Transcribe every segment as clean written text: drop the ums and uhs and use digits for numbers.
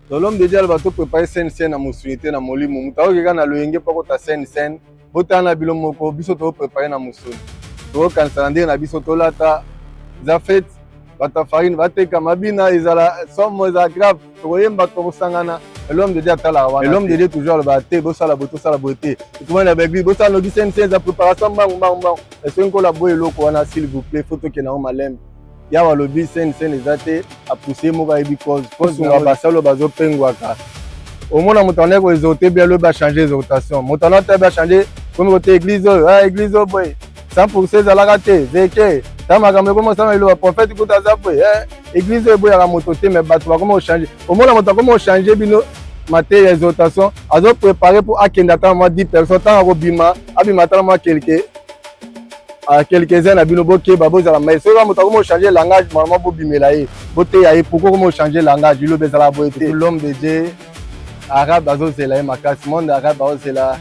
Donc l'homme de Dieu aloba to préparer scène scène na mosuni te na molimo. Moto akoki kaka na loyenge mpo akota scène scène. Botala na bino moko biso to préparer na mosuni. Tokokanisa na ndenge na biso tolata eza fete bato ya farine bateka mabina ezala somo ezala grave tokoyemba tokosangana. L'homme de Dieu atalaka wana. L'homme de Dieu toujours alobaka te bosala boye tosala boye te. Ekomani na baeglise bosala noki scène scène eza préparation mbangu mbangu mbangu. Soki nkola boye eloko wana s'il vous plaît faut tokende yango malembe. Yawe alobi scène scène eza te apousse moko ayebi cause kosunga basali oyo bazopengwaka omona moto andaki koexorte bien lobi achange exhortation moto wana te achange komi kote église oyo ah, église oyo boye 100 pourcent ezalaka te veke ta makambo ekomi kosala liloba prophète kuta aza boye eh, église oyo eboyaka moto te mais bato bakomi kochange omona moto akomi kochange bino mateya exhortation azoprépare mpo akende ata mwa 10 personnes ntango akobima abima ata mwa quelque à quelques-uns na bino bokeba bozala mayele soki kaka moto akomi ochange langage normalement bobimela ye boteya ye pourquoi okomi ochange langage liloba ezala boye te l'homme de dieu arabe azozela ye makasi monde arabe azozela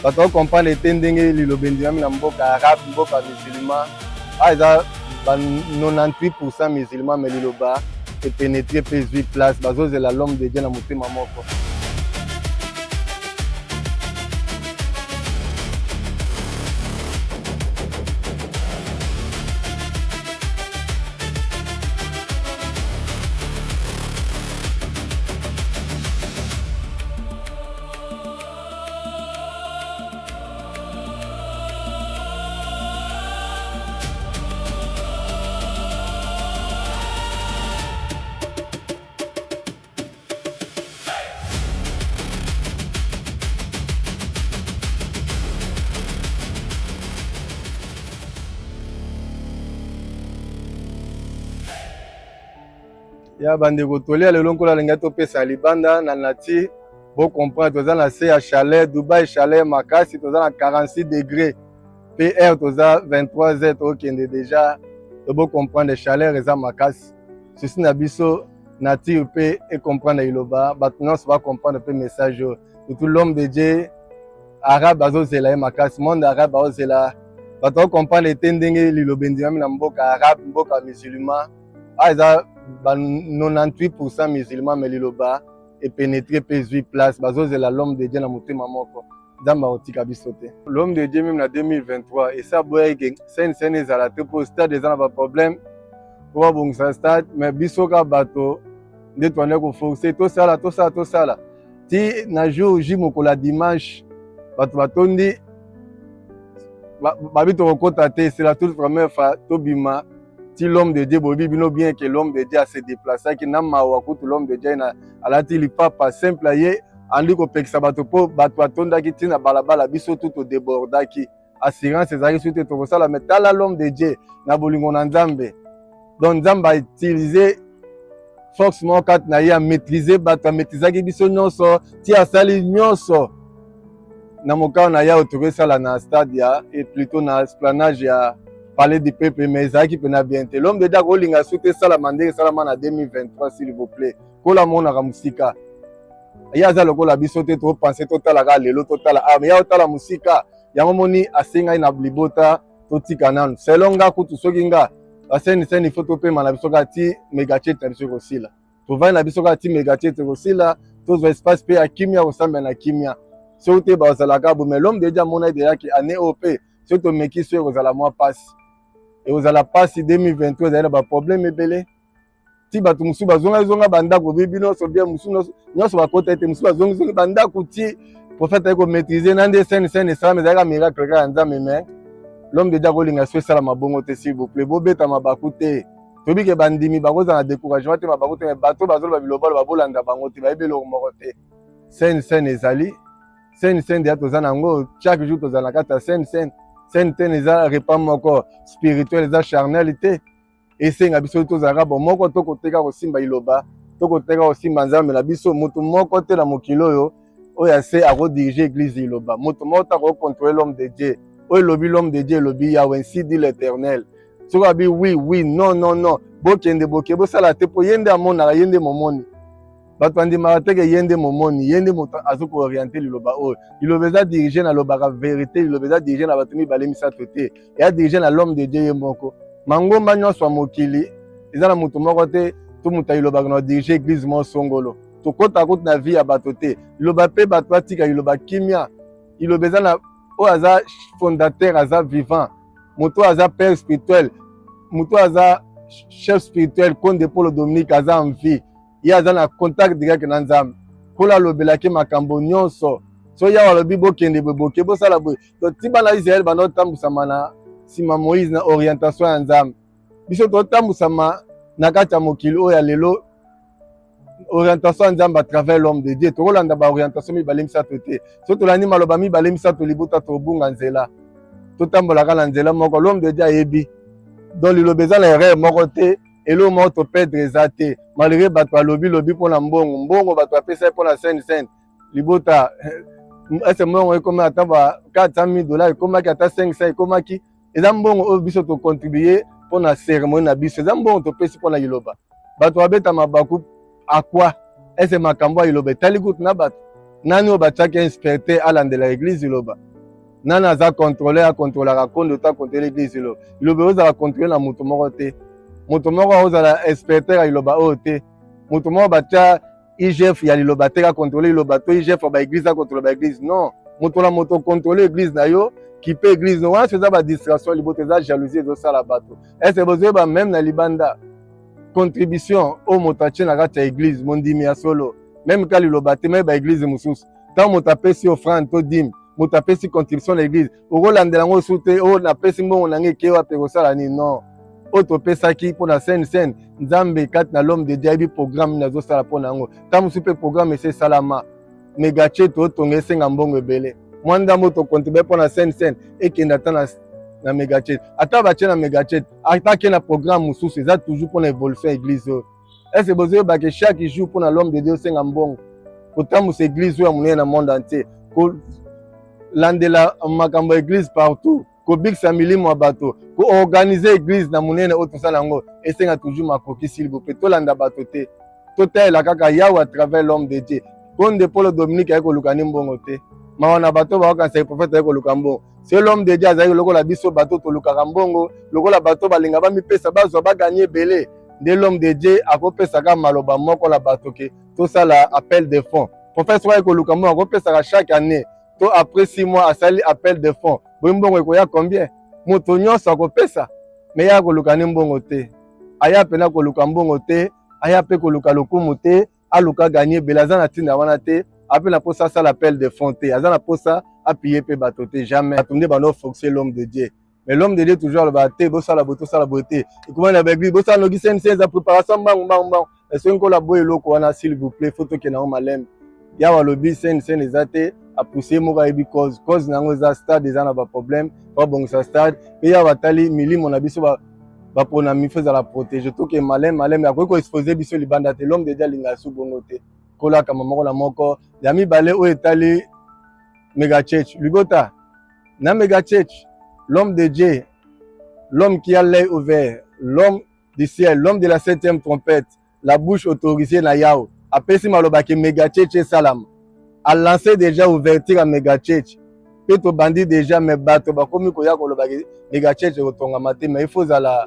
bato bakocomprendre te ndenge liloba endimami na mboka arabe mboka musulman a eza ba 98 pourcent musulman mais liloba epenetre mpe ezwi place bazozela l'homme de dieu na motema moko. Ya bandeko tolia lelo nkola alingi topesa libanda na nature bo comprendre toza na se ya chaleur Dubai chaleur makasi toza na 46 degré pe heure toza 23 heures tokende déjà to bo comprendre chaleur eza makasi souci na biso nature pe e comprendre liloba bato nyonso ba comprendre pe message oyo surtout l'homme de Dieu arabe azozela ye makasi monde arabe azozela bato bakocomprendre te ndenge liloba endimami na mboka arabe mboka musulman a eza ba 98 pourcent musulman mais liloba epenetre mpe ezwi place bazozela l'homme de Dieu na motema moko nzambe akotika biso te l'homme de Dieu meme na 2023 esi aboyaki ke scène scène ezala te mpo stade eza na baproblème mpo babongisa stade mais biso kaka bato nde toandaki koforce tosala tosala tosala ti na jour J mokolo ya dimanche bato batondi babi tokokota te c'est la toute première fois tobima ti l'homme de Dieu boyebi bino bien que l'homme de Dieu a se déplaçaki na mawa kutu l'homme de Dieu na alati lipapa simple ye andi kopekisa bato mpo bato batondaki ti na balabala biso tu todebordaki assurance ezalaki soki te tokosala mais tala l'homme de Dieu na bolingo na Nzambe donc Nzambe a utiliser force moko kati na ye amaîtrise bato amaîtrisaki biso nyonso ti asali nyonso na mokano na yawe tokosala na stade ya et plutôt na esplanade ya palais du peuple mais ezalaki mpena bien te l'homme de Dieu akolinga soki te esalama ndenge esalama na 2023 s'il vous plaît kola amonaka mosika ye aza lokola biso te topense totala kaka lelo totala ah, mais ye otala mosika yango moni asengaki na libota totika nanu selon nga kutu soki nga baseni seni fo topema na biso kaka ti megachete na biso ekosila tovandi na biso kaka ti megachete ekosila tozwa espace mpe ya kimia kosambela na kimia soki te bazalaka bo mais l'homme de Dieu amonaki deja ke année oyo mpe soki tomeki so ekozala mwa mpasi ekozala mpasi 2023 ezali na baproblème ebele ti bato mosusu bazongaki zonga bandako bi bino nyonso bien mosusu nyonso bakota ete mosusu bazongizongi bandako ti prophète aye komaîtrise na nde scène scène esalama ezalaki miracle kaka ya nzambe mais l'homme de Dieu akolinga so esalama bongo te s'il vous plaît bobeta mabaku te toyebi ke bandimi bakozala na découragement te mabaku te mais bato bazoloba bilobalo babolanda bango te bayebi eloko moko te scène scène ezali scène scène deja toza na yango chaque jour tozala na kati ya scène scène scène te eza repas moko spirituel eza charnel te Esenga biso tozalaka bomoko, tokoteka kosimba liloba, tokoteka kosimba Nzambe na biso. Moto moko te na mokili oyo oyo ase akodirige eglise liloba. Moto moko te akokontrole l'homme de Dieu. Oyo elobi l'homme de Dieu elobi Yahweh, ainsi dit l'Éternel. Soki abi oui oui, non non non, bokende boke bosala te, mpo ye nde amonaka, ye nde momoni. Bato bandimaka te ke ye nde momoni, ye nde moto azo kooriente liloba oyo. Liloba eza dirige na lobaka verite, liloba eza dirige na bato mibale misato te, eya dirige na l'homme de Dieu ye moko. Mangomba nyonso ya mokili eza na moto moko te to moto alobaka na dirige eglise moko songolo. Tokɔta kutu na vie ya bato te. Liloba mpe bato batika liloba kimia. Liloba eza na oyo aza fondateur, aza vivant, moto oyo aza père spirituel, moto oyo aza chef spirituel, Konde Polo Dominique aza en vie, ye aza na contact direct na Nzambe. Nkolo alobelaki makambo nyonso. So Yawe alobi bokende boye, boke bosala boye. To ti bana Israele banda otambusama na nsima Moïse na orientation ya Nzambe. Biso totambusama na kati ya mokili oyo ya lelo, orientation ya Nzambe à travers l'homme de Dieu. Tokolanda ba orientation mibale misato te. So tolandi maloba mibale misato, libota tobunga nzela. Totambolaka na nzela moko, l'homme de Dieu ayebi. Donc liloba eza na erreur moko te, eloko moko toperdre eza te. Malgré bato balobi lobi mpona mbongo, mbongo bato bapesa mpona Sainte Cène, libota, ese mbongo ekomi ata ba 400 000 $, ekomaki ata 500, ekomaki. Eza mbongo oyo biso tocontribue mpona cérémonie na biso, eza mbongo topesi mpona liloba. Bato babeta mabaku akwa ese makambo ya liloba etali kutu na bato nani oyo batiaki inspecteur alandela église liloba? Nani aza contrôleur, akontrolaka kondo to akontrole église liloba? Liloba ozala contrôle na moto moko te. Moto moko ozala inspecteur ya liloba oyo te. Moto moko batia IGF ya liloba te akontrole liloba, to IGF ya baéglise akontrole baéglise. Non, moto na moto contrôle église na yo, kipe église no wana. So eza badistraction, liboto eza jalousie ezosala bato. Ese bozoyeba même na libanda, contribution oyo moto atie na kati ya église, mondimi ya solo, même ka liloba te, même baéglise mosusu, ntango moto apesi offrande to dîme, moto apesi contribution na église, okolandela yango su te. Oyo napesi mbongo na ngai eke wapi, ekosala nini? Non, oyo topesaki mpona Sainte Cène, Nzambe kati na l'homme de Dieu ayebi programme nini azosala mpona yango. Ntango mosusu mpe programme esi esalama. Méga church totonga esenga mbongo ebele. Mwa ndambo tocontribue mpona Sainte Cène ekende ata na méga church, ata batie na méga church, ata ake na programme mosusu, eza toujours mpona évolution ya église oyo. Ese bozoyebake chaque jour mpona l'homme de Dieu osenga mbongo kotambusa église oyo ya monene na monde entier, kolandela makambo ya église partout, kobikisa milimo ya bato, koorganiser église na monene oyo tosala yango, esenga toujours makoki. S'il vous plaît, tolanda bato te, totalela kaka Yawe à travers l'homme de Dieu. Konde Polo Dominique aye koluka ni mbongo te. Mawa na bato bakokanisa prophète aye koluka mbongo. Se l'homme de Dieu azalaki lokola biso bato tolukaka mbongo, lokola bato balinga bamipesa, bazwa, baganye ebele. Nde l'homme de Dieu akopesaka maloba moko na bato ke tosala appel de fonds. Prophète soki aye koluka mbongo, akopesaka chaque année to après 6 mois asali appel de fonds. Boye mbongo ekoya combien? Moto nyonso akopesa. Me ya koluka ni mbongo te, aya mpena koluka mbongo te, aya mpe koluka lokumu te, aluka ganye ebele, aza na ntina wana te. Ape na mposa asala appel de fonds te, aza na mposa appuyer mpe bato te, jamais. Bato nde bando forcer l'homme de Dieu, mais l'homme de Dieu toujours alobaka te bosala boye, tosala boye te. Ekomani na baeglise, bosala noki CNC, eza préparation mbangu mbangu mbangu. Soki nkola boye eloko wana, s'il vous plaît, faut tokende yango malembe. Yawa alobi Sainte Cène eza te, apousse moko ayebi cause. Cause na yango eza stade eza na baproblème, babongisa stade. Mpe yawa atali milimo na biso, baponami, faut ezala protégé. Toke malembe malembe, akoki koexpose biso libanda te. L'homme de Dieu alingaka su bongo te. Kolakama moko na moko. Ya mibale oyo etali méga church, libota na méga church, l'homme de Dieu, l'homme qui a l'œil ouvert, l'homme du ciel, l'homme de la septième trompette, la bouche autorisée na Yawe, apesi maloba ke méga church esalama. Alance déjà ouverture ya méga church mpe tobandi déjà. Mais bato bakomi koya koloba ke méga church ekotongama te. Mais il faut ozala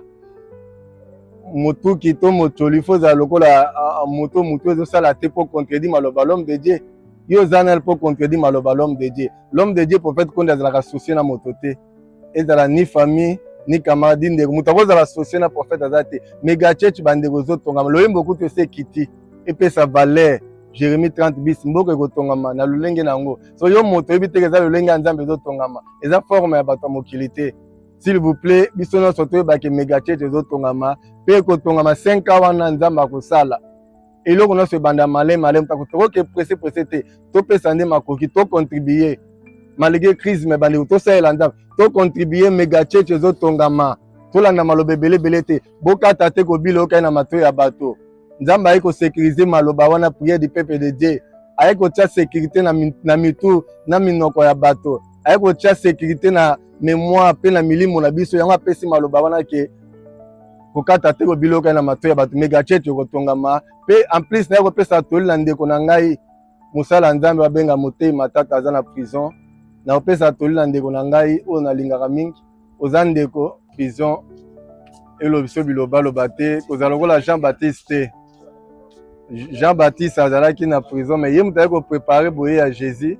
motuki to motoli, il faut ozala lokola moto motu ezosala te mpo contredit maloba l'homme de Dieu. Yo oza nani mpo contredit maloba l'homme de Dieu? L'homme de Dieu, prophète Konde, azalaka soucie na moto te, ezala ni famille, ni camarade, ndeko. Moto akozala soucie na prophète aza te. Méga church, bandeko, ezotongama. Loyembo kutu esi ekiti, epesa valeur. Jérémie 30 bis, mboka ekotongama na lolenge na yango. So yo moto oyebi teke eza lolenge ya Nzambe ezotongama, eza forme ya bato ya mokili te. S'il vous plaît, biso nyonso toyebake méga church ezotongama mpe ekotongama 5 ans wana. Nzambe akosala eloko nyonso ebanda maleme maleme. Tako tokoki presse presse te, topesa nde makoki, tocontribue malgré crise. Mais bandeko, tosalela Nzambe, tocontribue. Méga church ezotongama, tolanda maloba ebele ebele te. Bokata te kobila okai na matoi ya bato. Nzambe aye kosécuriser maloba wana, prière du peuple de Dieu aye kotia sécurité na mitu na minoko ya bato, aye kotia sécurité na mémoire mpe na milimo na biso. Yango apesi maloba wana ke kokata te kobila okai na matoi ya bato. Méga church ekotongama. Mpe en plus naye kopesa toli na ndeko na ngai, mosala ya Nzambe babenga Motei Matata, aza na prison. Na kopesa toli na ndeko na ngai oyo nalingaka mingi, oza ndeko, prison elobi so bilobaloba te, kozala lokola Jean Baptiste te. Jean Baptiste azalaki na prison, mais ye moto ayaki koprépare boye ya Jésus.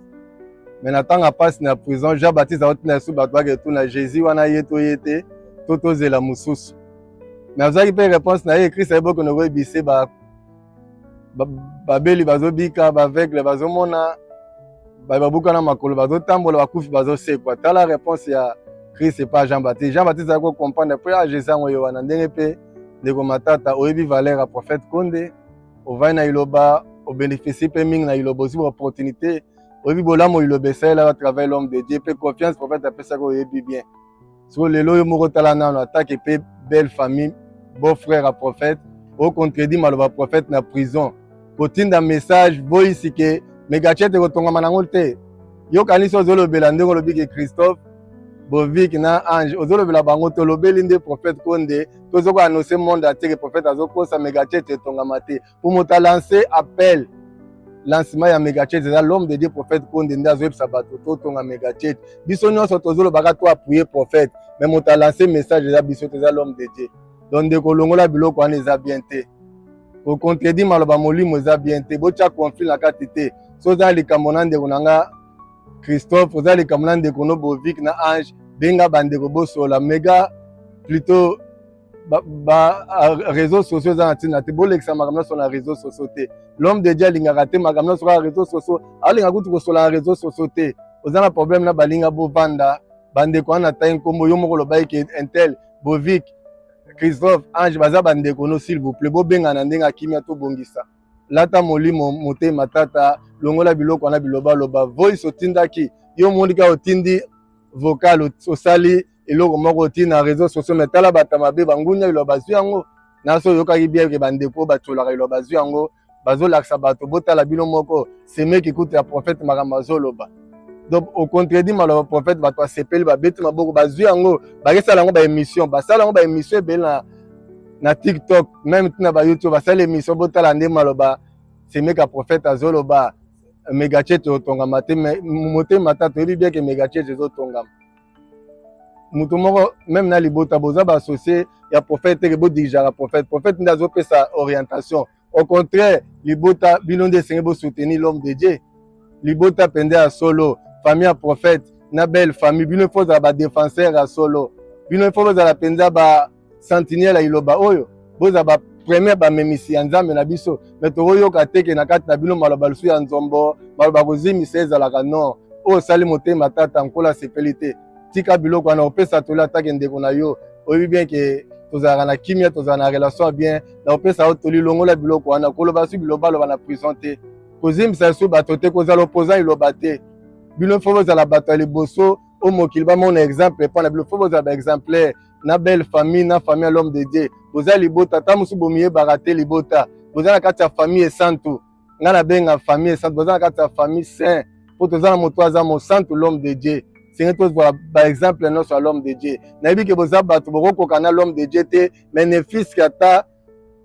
Mais na ntango apasi na prison, Jean Baptiste aotina lisusu bato baketuna Jésus wana ye to ye te, to tozela mosusu. Mais azwaki mpe réponse na ye, Christ ayebi okende koyebise babeli bazobika, baaveugle bazomona, babuka na makolo bazotambola, bakufi bazosekwa. Tala réponse ya Christ epa Jean Baptiste. Jean Baptiste azalaki kocomprendre mpo ya Jésus yango ye wana. Ndenge mpe ndeko Matata, oyebi valeur ya prophète Konde, ovandi na iloba, obénéficie mpe mingi na iloba, ozwi baopportunité, oyebi bolamu iloba esalelaka à travers l'homme de Dieu, mpe confiance prophète apesaki, oyebi bien. Siko lelo oyo moko, tala nano, atake mpe belle famille, beau frère ya prophète, ocontredit maloba prophète na prison, kotinda message voice ke mégachurch ekotongama nango te. Yokanisi ozolobela ndenge olobi ke Christophe, Bovik na Ange, ozolobela bango te, olobeli nde prophète Konde. Tozo koannonce monde entier ke prophète azokosa, mégachurch etongama te. Po moto alance appel lancement ya mégachurch eza l'homme de Dieu prophète Konde, nde azoyebisa bato totonga mégachurch. Biso nyonso tozolobaka to appuyer prophète, mais moto alance message eza biso te, eza l'homme de Dieu. Donc ndeko, olongola biloko wana, eza bien te. Kocontredire maloba molimo eza bien te. Botya conflit na kati te. So oza likambo na ndeko na nga Christophe, oza likambo na ndeko no Bovik na Ange, benga bandeko bosola. Mega plutôt ba réseaux sociaux eza na ntina te. Bolekisa makambo nyonso na réseaux sociaux te. L'homme de Dieu alingaka te makambo nyonso kaka réseaux sociaux, alinga kutu kosola na réseaux sociaux te. Oza na problème na balinga, bovanda bandeko wana. Tai nkombo yo moko olobaki ke intel, Bovik, Christophe, Ange baza bandeko no. S'il vous plaît, bobengana ndenge akimia, tobongisa. Lata molimo motema tata, longola biloko wana, bilobaloba. Voice otindaki, yo omoni kaka otindi vocal, osali eloko moko, otindi na réseau sociaux. Mais tala, bato mabe, bangunya iloba, bazwi yango. Na so oyokaki bien ke bandeko oyo batiolaka iloba bazwi yango, bazolakisa bato: botala bino moko, semeki kutu ya prophète, makambo azoloba. Donc ocontredit maloba prophète, bato basepeli, babeti maboko, bazwi yango, bakesala yango baémission, basala yango baémission ebele na TikTok, même ntina baYouTube, basala émission: botala nde maloba semeka prophète azoloba, mégachurch ezotongama te. Motema ta, toyebi bien ke mégachurch ezotongama. Moto moko même na libota, boza baassocié ya prophète teke bodirigeaka prophète. Prophète nde azopesa orientation. Au contraire, libota, bino nde esenge bosoutenir l'homme de Dieu. Libota mpenza ya solo, famille ya prophète na belle famille, bino ifo ozala badéfenseur ya solo. Bino ifo bozala mpenza basentinelle ya liloba oyo, bozala bapremier bamemisi ya Nzambe na biso. Me tokoyoka teke na kati na bino maloba lisusu ya nzombo, maloba kozimisa ezalaka non. Oyo osali, motema tata, Nkolo asepeli te. Tika biloko wana. Opesa toli atake ndeko na yo, oyebi bien ke tozalaka na kimia, tozala na relation ya bien. Na opesa yo toli, longola biloko wana, koloba su bilobaloba na prison te, kozimbisa lisusu bato te, kozala opposant iloba te. Bino fo bozala bato ya liboso o mokili bamona exemple mpo na bino. Fo bozala baexemplaire na belle famille, na famille ya l'homme de Dieu. Boza libota, ata mosusu bomiyebaka te. Libota, boza na kati ya famille esantu. Ngai nabenga famille esantu. Boza na kati ya famille saint, mpo toza na moto aza mosantu, l'homme de Dieu. Senge tozwa baexemple nyonso ya l'homme de Dieu. Nayebi ke boza bato bokokoka na l'homme de Dieu te, mais ne fût-ce que ata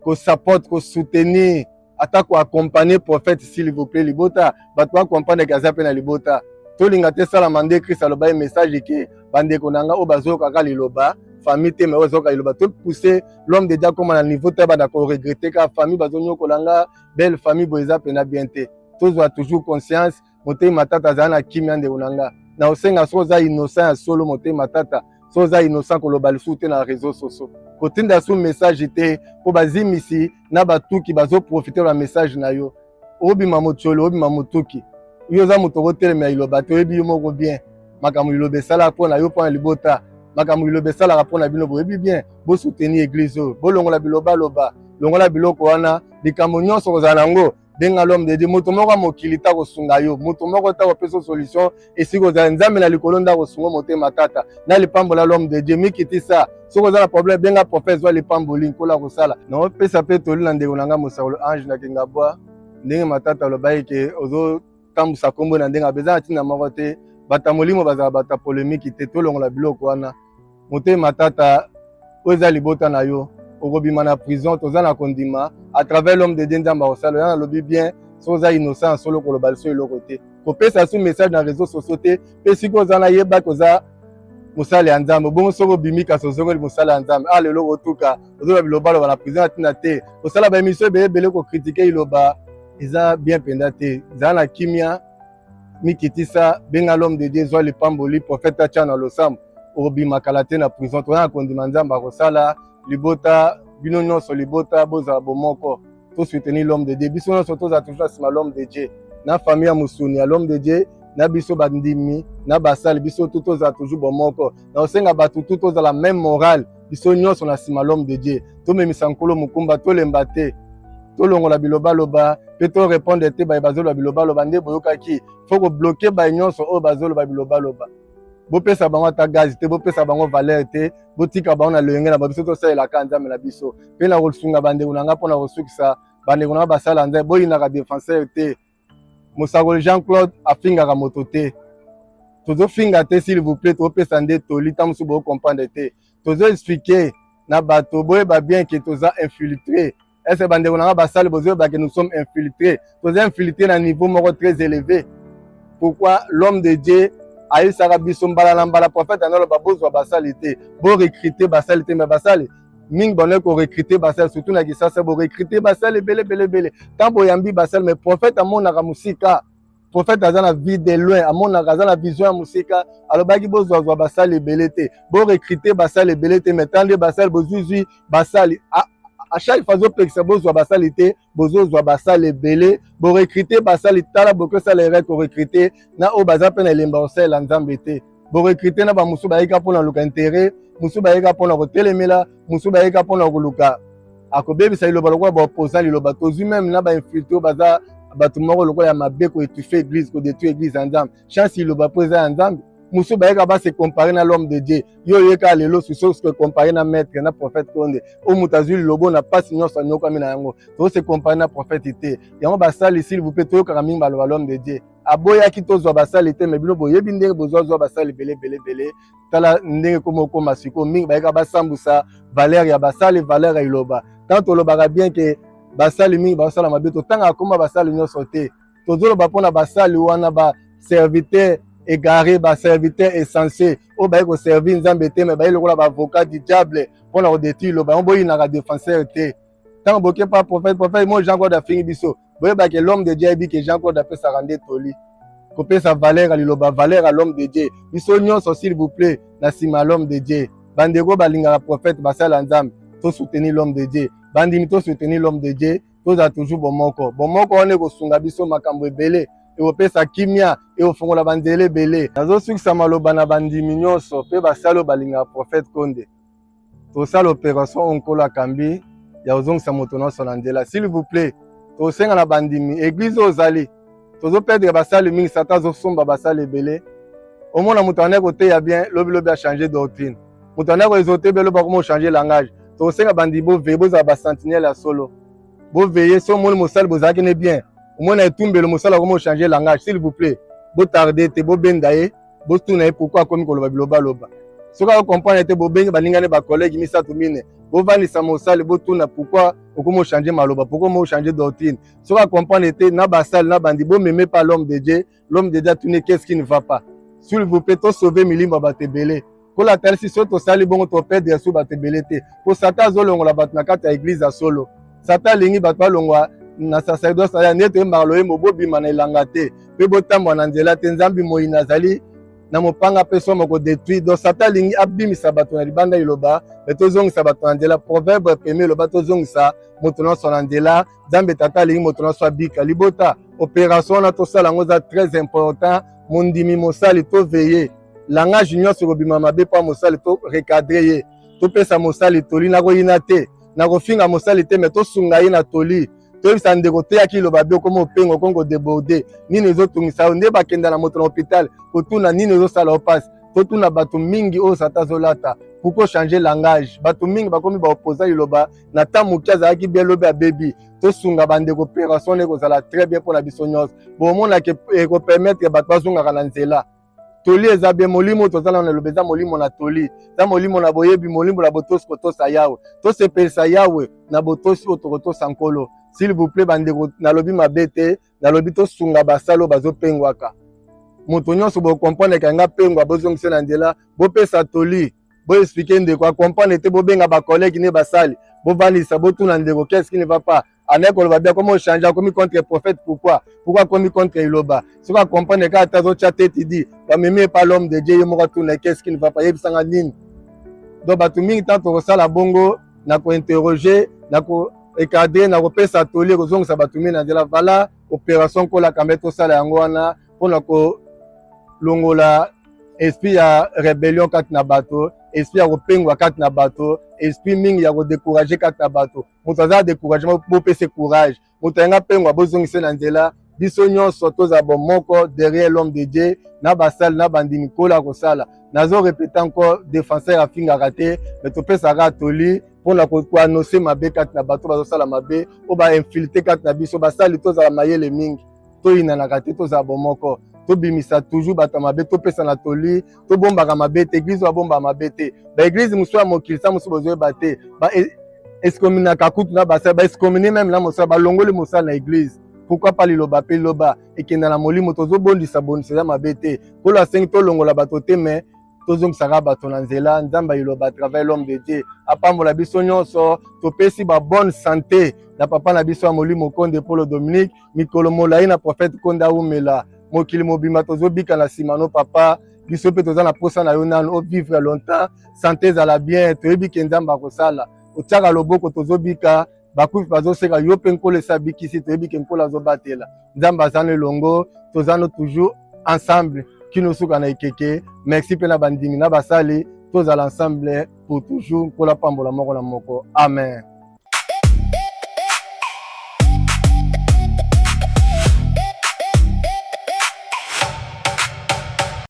kosupporter, kosoutenir, ata koaccompagner prophète, s'il vous plaît. Libota, bato bacomprendre ke aza mpe na libota. Tolinga te esalama nde Christ aloba ye message ke bandeko na nga oyo bazokaka liloba, famille te, mais oyo bazoyoka liloba. Topousse l'homme de Dieu akóma na niveau te banda koregretter ka famille bazonyokola nga, belle famille boye, eza mpena bien te. Tozwa toujours conscience. Motema tata, azala na kimia. Ndeko na nga, na osenga, soki oza innocent ya solo, motema tata, soki oza innocent, koloba lisusu te na réseau sociaux, kotinda su message te, mpo bazimisi na batuki bazoprofite na message na yo. Obima motiolo, obima motuki. Yo oza moto okotelemela liloba te. Oyebi yo moko bien makambo liloba esalaka mpo na yo, mpo na libota, makambo liloba esalaka mpo na bino, boyebi bien. Bosoutenir église oyo, bolongola bilobaloba, longola biloko wana. Likambo nyonso kozala nango, benga l'homme de Dieu. Moto moko ya mokili ta kosunga yo, moto moko ta kopesa solution esika ozala, Nzambe na likolo nde akosunga. Motema tata, na lipambola l'homme de Dieu. Mikitisa. Soki oza na problème, benga prophète, zwa lipamboli, Nkolo akosala. Naopesa mpe toli na ndeko na nga mosakolo Ange na Kingabwa. Ndenge Matata alobaki ke ozotambusa nkombo na ndenge abe, eza na ntina moko te. Bato ya molimo bazala bato ya polémique te. Tolongola biloko wana. Motema tata, oyo eza libota na yo, okobima na prison. Toza na kondima à travers l'homme de Dieu, Nzambe akosala. Yana alobi bien, soki oza innocent solo, koloba liso eloko te, kopesa su message na réseau sociaux te. Mpe sikoyo oza na yebaki oza Mosali ya Nzambe, bongo soki obimi kasi ozongeli mosali ya Nzambe, ah lelo okotuka, ozoloba bilobaloba na prison na ntina te, kosala ba émission ebele ebele, kocritiquer liloba eza bien mpenza te. Zala na kimia, mikitisa, benga l'homme de Dieu, zwa lipamboli, prophète atya na losambo, okobima kala te na prison. Toza na kondima Nzambe akosala. Libota, bino nyonso libota, bozala bomoko, tosoutenir l'homme de Dieu. Biso nyonso tozala toujours na nsima l'homme de Dieu, na famille ya mosuni ya l'homme de Dieu, na biso bandimi na basali, biso tu tozala toujours bomoko. Na kosenga bato tu tozala même morale, biso nyonso na nsima l'homme de Dieu, tomemisa Nkolo mokumba, tolemba te, tolongola bilobaloba mpe torépondre te baye bazoloba bilobaloba. Nde boyokaki, faut kobloquer baye nyonso oyo bazoloba bilobaloba. Bopesa bango ata gaz te, bopesa bango valeur te, botika bango na loyenge na biso, tosalelaka Nzambe na biso. Mpe na kosunga bandeko na nga, mpona kosukisa, bandeko na nga basala Nzambe, boyinaka défenseur te. Mosakoli Jean Claude afingaka moto te, tozofinga te, s'il vous plaît. Topesa nde toli, ntango mosusu bocomprendre te, tozoexpliquer na bato, boyeba bien ke toza infiltré. Ese bandeko na nga basali, bozoyeba ke nous sommes infiltrés, toza infiltré na niveau moko très élevé. Pourquoi? L'homme de Dieu ayebisaka biso mbala na mbala, prophète anoloba: bozwa basali te, borecruter basali te. Mais basali mingi bandaki korecruter basali, surtout na Kisasa, borecruter basali ebele ebele ebele. Ntango boyambi basali, mais prophète amonaka mosika, prophète aza na vue de loin, amonaka, aza na vision ya mosika. Alobaki: bozwazwa basali ebele te, borecruter basali ebele te. Mais ntango nde basali bozwizwi basali, à chaque fois azopekisa bozwa basali te, bozozwa basali ebele, borecruter basali. Tala, bokosala erreur korecruter na oyo baza mpe na elemba kosalela Nzambe te. Borecruter na bamosusu bayeka mpona koluka intérêt, mosusu bayeka mpona kotelemela, mosusu bayeka mpona koluka akobebisa liloba lokola baopposant liloba. Tozwi même na bainfiltré oyo baza bato moko lokola ya mabe, koétouffer église, kodétruire église ya Nzambe. Chance liloba mpo eza ya Nzambe. Mosusu bayeka base comparer na l'homme de Dieu. Yo oyeka lelo susu se comparer na maître, na prophète Konde, oyo moto azwi lilobo na mpasi nyonso anyokami na yango. Tozose comparer na prophète te. Yango basali, s'il vous plaît, toyokaka mingi baloba l'homme de Dieu aboyaki tozwa basali te, mais bino boyebi ndenge bozwazwa basali ebele ebele ebele. Tala ndenge koma okóma sikoyo, mingi bayeka basambusa valeur ya basali, valeur ya liloba. Tant tolobaka bien ke basali mingi bazosala mabe, totangaka koma basali nyonso te. Tozoloba mpona basali wana, baserviteur égaré, baserviteur insensé oyo baye koservir Nzambe te, mais baye lokola baavocat du diable mpona kodétruire liloba. Yango boyinaka défenseur te. Ntango boke pa prophète, prophète mo Jean Claude afingi biso, boyebake l'homme de Dieu ayebi ke Jean Claude apesaka nde toli, kopesa valeur ya liloba, valeur ya l'homme de Dieu. Biso nyonso, s'il vous plaît, na nsima ya l'homme de Dieu. Bandeko balingaka prophète, basala Nzambe, tosoutenir l'homme de Dieu. Bandimi, tosoutenir l'homme de Dieu, tozala toujours bomoko. Bomoko wana ekosunga biso makambo ebele, ekopesa kimia, ekofongola banzela ebele. Nazosukisa maloba na bandimi nyonso mpe basali oyo balingaka prophète Konde: tosala opération oyo Nkolo akambi ya kozongisa moto nyonso na nzela. S'il vous plaît, tosenga na bandimi, église oyo ozali, tozoperdre basali mingi. Satan azosomba basali ebele. Omona moto andaki koteya bien, lobilobi achanger doctrine. Moto andaki koexhorter bien, lobi akoma ochanger langage. Tokosenga bandimi, boveiller, bozala basentinelle ya solo, boveiller. So omoni mosali bozalaki ne bien, omoni etumbelo mosali akoma ochanger langage, s'il vous plaît, botarder te, bobenda ye, botuna ye pourquoi akomi koloba bilobaloba. Soki akocomprendre te, bobengi baningani, bacollègue misato, mine, bovandisa mosali, botuna: pourquoi okomi ochanger maloba? Pourquoi okomi ochanger doctrine? Soki acomprendre te, na basali na bandi, bomeme pa l'homme de Dieu. L'homme de Dieu atuni: qu'est-ce qui ne va pas? S'il vous plaît, tosauver milimo ya bato ebele. Kola talisi, soki tosali bongo, toperdre so bato ebele te, po Satan azolongola bato na kati ya église ya solo. Satan alingi bato balongwa na sacerdoce aya nde toyembaka loyembo: bobima na elanga te mpe botambola na nzela te, Nzambe moyini azali na mopanga mpe somo kodétruire. Donc Satan alingi abimisa bato na libanda liloba, mais tozongisa bato na nzela. Proverbe premier eloba: tozongisa moto nyonso na nzela. Nzambe Tata alingi moto nyonso abika. Libota, opération wana tosala yango, eza très important. Mondimi, mosali, toveiller. Langage nyonso ekobima mabe mpo mosali, to recadrer ye, topesa mosali toli. Nakoyina te, nakofinga mosali te, mais tosunga ye na toli. Toyebisa ndeko: toyaki liloba bi, okoma opengo, okongi kodéborder, nini ezotungisa yo? Nde bakenda na moto na hôpital kotuna nini ezosala yo mpasi. Totuna bato mingi oyo Satan azolata: pourquoi changer langage? Bato mingi bakomi baopposant liloba. Na temps moke azalaki bien, lobi abebi. Tosunga bandeko, opération nde ekozala très bien mpona biso nyonso. Bomonaka ekopermettre bato bazongaka na nzela. Toli eza bien. Molimo toza nano eloba, eza molimo na toli, eza molimo na boyebi, molimo na botosi, kotosa Yawe. Tosepelisa Yawe na botosi oyo tokotosa Nkolo. S'il vous plaît, bandeko, nalobi mabe te, nalobi tosunga basali oyo bazopengwaka. Moto nyonso bocomprendre ke nga pengwa, bozongisa na nzela, bopesa toli, boexpliquer ndeko acomprendre te, bobenga bacollègue ne basali, bovandisa, botuna ndeko: qu'est-ce qui ne va pas? Anaye koloba bien, akomi ochange, akomi contre prophète. Pourquoi? Pourquoi akomi contre Iloba? Soki acomprendre kaka te, azotya te, tidi bamemi epa l'homme de Dieu, ye moko atuna: qu'est-ce qui ne va pas? Yebisanga nini? Donc bato mingi, ntango tokosala bongo na kointerroger, na koencadrer, na kopesa toli, kozongisa bato mingi na nzela. Vala opération Nkolaka mbe tosala yango wana mpona kolongola esprit ya rébellion kati na bato, esprit ya kopengwa kati na bato, esprit mingi ya kodécourager kati na bato. Moto aza découragement, bopesa courage. Moto ayenga pengwa, bozongisa na nzela. Biso nyonso tozala bomoko derrière l'homme de Dieu, na basali, na bandimi. Nkolo akosala. Nazo répéter encore, défenseur afingaka te, mais topesaka toli mpona koannoncer mabe kati na bato bazosala mabe, oyo bainfiltrer kati na biso. Basali, tozala mayele mingi, toyinanaka te, tozala bomoko, tobimisa toujours bato ya mabe, topesana toli, tobombaka mabe te. Église oyo abombaka mabe te. Baéglise mosusu ya mokili sa mosusu bozoyeba te, baexcommuniaka kutu na basali, baexcommunie même na mosala, balongoli mosala na église. Pourquoi pas liloba? Mpe liloba ekenda na molimo. Tozobondisa bondisa, eza mabe te. Nkolo asengi tolongola bato te, mais tozongisaka bato na nzela. Nzambe ayiloba, travail l'homme de Dieu, apambola biso nyonso. Topesi babonne santé na papa na biso ya molimo, Konde Polo Dominique, mikolo molai na prophète Konde, awumela. Mokili mobimba tozobika na nsima no papa. Biso mpe toza na posa na yo nanu ovivre longtemps, santé ezala bien. Toyebi ke Nzambe akosala, otiaka loboko, tozobika, bakufi bazoseka yo mpe Nkolo esi abikisi. Toyebi ke Nkolo azobatela, Nzambe aza no elongo, toza no toujours ensemble kino suka na ekeke. Merci mpe na bandimi na basali, tozala ensemble pour toujours. Nkolo apambola moko na moko, amen.